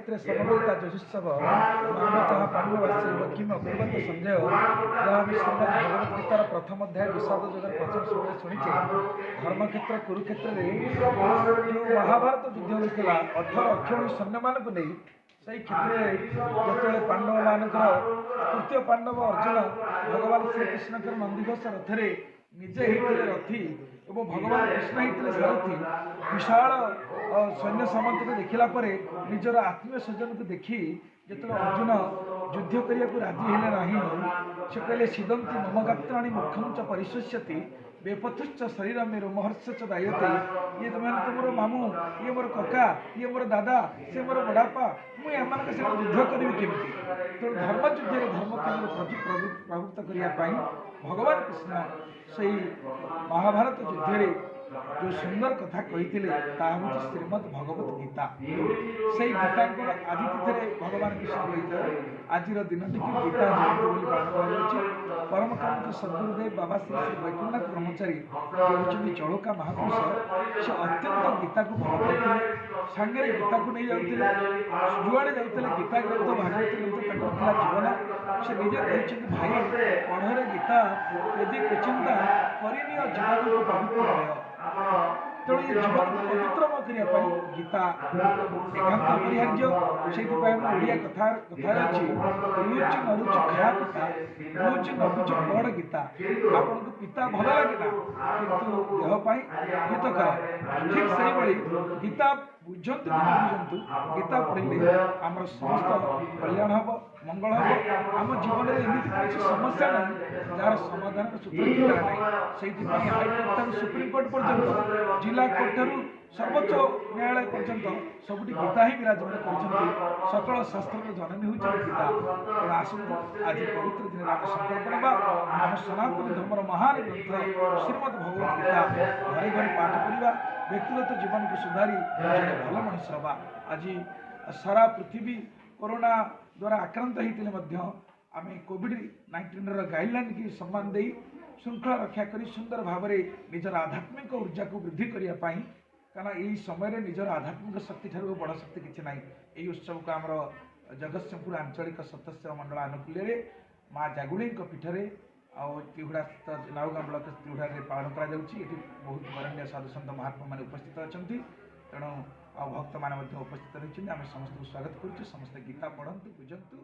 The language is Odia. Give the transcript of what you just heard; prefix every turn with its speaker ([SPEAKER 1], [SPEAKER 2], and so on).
[SPEAKER 1] ଧର୍ମକ୍ଷେତ୍ରେ ସମବେତା ଯଜୁତ୍ସବ ମାମକଃ ପାଣ୍ଡବସ୍ୟୈବ କିମ୍ ଅକୁର୍ବତ ସଞ୍ଜୟ। ଯାହା ଆମେ ଶ୍ରୀମଦ୍ ଭଗବତ ଗୀତାର ପ୍ରଥମ ଅଧ୍ୟାୟ ବିଷାଦ ଯୋଗର ପ୍ରଥମ ଶ୍ଲୋକରେ ଶୁଣିଛେ। ଧର୍ମକ୍ଷେତ୍ର କୁରୁକ୍ଷେତ୍ରରେ ଯେଉଁ ମହାଭାରତ ଯୁଦ୍ଧ ହୋଇଥିଲା 18 ଅକ୍ଷୌହିଣୀ ସୈନ୍ୟମାନଙ୍କୁ ନେଇ, ସେଇ କ୍ଷେତ୍ରରେ ଯେତେବେଳେ ପାଣ୍ଡବମାନଙ୍କର ତୃତୀୟ ପାଣ୍ଡବ ଅର୍ଜୁନ ଭଗବାନ ଶ୍ରୀକୃଷ୍ଣଙ୍କର ନନ୍ଦିଘୋଷ ରଥରେ ନିଜେ ହେଇଥିଲେ ରଥୀ ଏବଂ ଭଗବାନ କୃଷ୍ଣ ହେଇଥିଲେ ସାରଥୀ, ବିଶାଳ ସୈନ୍ୟ ସାମନ୍ତକୁ ଦେଖିଲା ପରେ ନିଜର ଆତ୍ମୀୟ ସ୍ୱଜନକୁ ଦେଖି ଯେତେବେଳେ ଅର୍ଜୁନ ଯୁଦ୍ଧ କରିବାକୁ ରାଜି ହେଲେ ନାହିଁ, ସେ କହିଲେ ସିଦନ୍ତି ମମ ଗାତ୍ରାଣୀ ମୁଖଂ ଚ ପରିଶୋଷ୍ୟତି ବେପଥୁଶ୍ଚ ଶରୀର ମେ ରୋମହର୍ଷ ଚ ଦାୟତେ। ଇଏ ତୁମେମାନେ ତ ମୋର ମାମୁଁ, ଇଏ ମୋର କକା, ଇଏ ମୋର ଦାଦା, ସେ ମୋର ବଡ଼ାପା, ମୁଁ ଏମାନଙ୍କ ସାଙ୍ଗରେ ଯୁଦ୍ଧ କରିବି କେମିତି? ତେଣୁ ଧର୍ମ ଯୁଦ୍ଧରେ ଧର୍ମ କାର୍ଯ୍ୟରେ ପ୍ରବୃତ୍ତ କରିବା ପାଇଁ ଭଗବାନ କୃଷ୍ଣ ସେଇ ମହାଭାରତ ଯୁଦ୍ଧରେ ଯେଉଁ ସୁନ୍ଦର କଥା କହିଥିଲେ ତାହା ହେଉଛି ଶ୍ରୀମଦ୍ ଭଗବତ ଗୀତା। ସେଇ ଗୀତାଙ୍କର ଆଜି ତିଥିରେ ଭଗବାନ କୃଷ୍ଣ କହିଥିଲେ ଆଜିର ଦିନଟିକୁ ଗୀତା ଜୟନ୍ତୀ ବୋଲି ପାଳନ କରାଯାଉଛି। ପରମ କାରୁଣିକ ସଦ୍ଗୁରୁଦେବ ବାବା ଶ୍ରୀ ଶ୍ରୀ ବୈକୁଣ୍ଠନାଥ ବ୍ରହ୍ମଚାରୀ ଯିଏ ହେଉଛନ୍ତି ଚଳୁକା ମହାପୁରୁଷ, ସେ ଅତ୍ୟନ୍ତ ଗୀତାକୁ ଭଲ ପାଉଥିଲେ, ସାଙ୍ଗରେ ଗୀତାକୁ ନେଇ ଯାଉଥିଲେ, ଯୁଆଡ଼େ ଯାଉଥିଲେ ଗୀତା ଗ୍ରନ୍ଥ ଭାଗବତ ଗ୍ରନ୍ଥ ତାଙ୍କର ଥିଲା ଜୀବନ। ସେ ନିଜେ କହିଛନ୍ତି, ଭାଇ ପଢ଼ରେ ଗୀତା ଯଦି କୁଚିନ୍ତା କରିନିଅ ଜୀବନକୁ ପବିତ୍ରମୟ। ତେଣୁ ଏ ଜୀବନକୁ ପବିତ୍ରମୟ କରିବା ପାଇଁ ଗୀତା ଏକାନ୍ତ ଅପରିହାର୍ଯ୍ୟ। ସେଇଥିପାଇଁ ଆମ ଓଡ଼ିଆ କଥାରେ ଅଛି, ରୁଚି ନ ରୁଚି ଖା ପିତା, ରୁଚି ନ ବୁଝ ପଢ଼ ଗୀତା। ଆପଣଙ୍କୁ ପିତା ଭଲ ଲାଗେନା, କିନ୍ତୁ ଦେହ ପାଇଁ ହିତକର। ଠିକ୍ ସେଇଭଳି ଗୀତା ବୁଝନ୍ତୁ କି ନ ବୁଝନ୍ତୁ, ଗୀତା ପଢ଼ିଲେ ଆମର ସମସ୍ତ କଲ୍ୟାଣ ହେବ, ମଙ୍ଗଳ ହେବ। ଆମ ଜୀବନରେ ଏମିତି କୌଣସି ସମସ୍ୟା ନାହିଁ ଯାହାର ସମାଧାନର ସୂତ୍ର ଗୀତାରେ ନାହିଁ। ସେଇଥିପାଇଁ ହାଇକୋର୍ଟ ଠାରୁ ସୁପ୍ରିମକୋର୍ଟ ପର୍ଯ୍ୟନ୍ତ, ଜିଲ୍ଲା କୋର୍ଟ ଠାରୁ ସର୍ବୋଚ୍ଚ ନ୍ୟାୟାଳୟ ପର୍ଯ୍ୟନ୍ତ ସବୁଠି ଗୀତା ହିଁ ବିରାଜମାନ କରିଛନ୍ତି। ସକଳ ଶାସ୍ତ୍ରର ଜନନୀ ହେଉଛନ୍ତି ଗୀତା। ତେଣୁ ଆସନ୍ତୁ ଆଜି ପବିତ୍ର ଦିନରେ ଆମେ ସଂକଳ୍ପ ନେବା, ଆମ ସନାତନ ଧର୍ମର ମହାନ ଗ୍ରନ୍ଥ ଶ୍ରୀମଦ୍ ଭଗବତ ଗୀତା ଘରେ ଘରେ ପାଠ କରିବା, ବ୍ୟକ୍ତିଗତ ଜୀବନକୁ ସୁଧାରି ଜଣେ ଭଲ ମଣିଷ ହେବା। ଆଜି ସାରା ପୃଥିବୀ କରୋନା ଦ୍ୱାରା ଆକ୍ରାନ୍ତ ହେଇଥିଲେ ମଧ୍ୟ ଆମେ କୋଭିଡ଼-19ର ଗାଇଡ଼ଲାଇନ୍କି ସମ୍ମାନ ଦେଇ ଶୃଙ୍ଖଳା ରକ୍ଷା କରି ସୁନ୍ଦର ଭାବରେ ନିଜର ଆଧ୍ୟାତ୍ମିକ ଉର୍ଜାକୁ ବୃଦ୍ଧି କରିବା ପାଇଁ, କାରଣ ଏଇ ସମୟରେ ନିଜର ଆଧ୍ୟାତ୍ମିକ ଶକ୍ତି ଠାରୁ ବଡ଼ ଶକ୍ତି କିଛି ନାହିଁ। ଏହି ଉତ୍ସବକୁ ଆମର ଜଗତସିଂହପୁର ଆଞ୍ଚଳିକ ସତସ୍ୟ ମଣ୍ଡଳ ଆନୁକୂଲ୍ୟରେ ମା ଜାଗୁଳେଇଙ୍କ ପୀଠରେ ଆଉ ତିହୁଡ଼ା ନାଉଗାଁ ବ୍ଲକ ତିହୁଡ଼ାରେ ପାଳନ କରାଯାଉଛି। ଏଠି ବହୁତ ବରେଣ୍ୟ ସାଧୁସନ୍ଥ ମହାତ୍ମାମାନେ ଉପସ୍ଥିତ ଅଛନ୍ତି, ତେଣୁ ଆଉ ଭକ୍ତମାନେ ମଧ୍ୟ ଉପସ୍ଥିତ ରହିଛନ୍ତି। ଆମେ ସମସ୍ତଙ୍କୁ ସ୍ୱାଗତ କରୁଛୁ। ସମସ୍ତେ ଗୀତା ପଢ଼ନ୍ତୁ, ବୁଝନ୍ତୁ।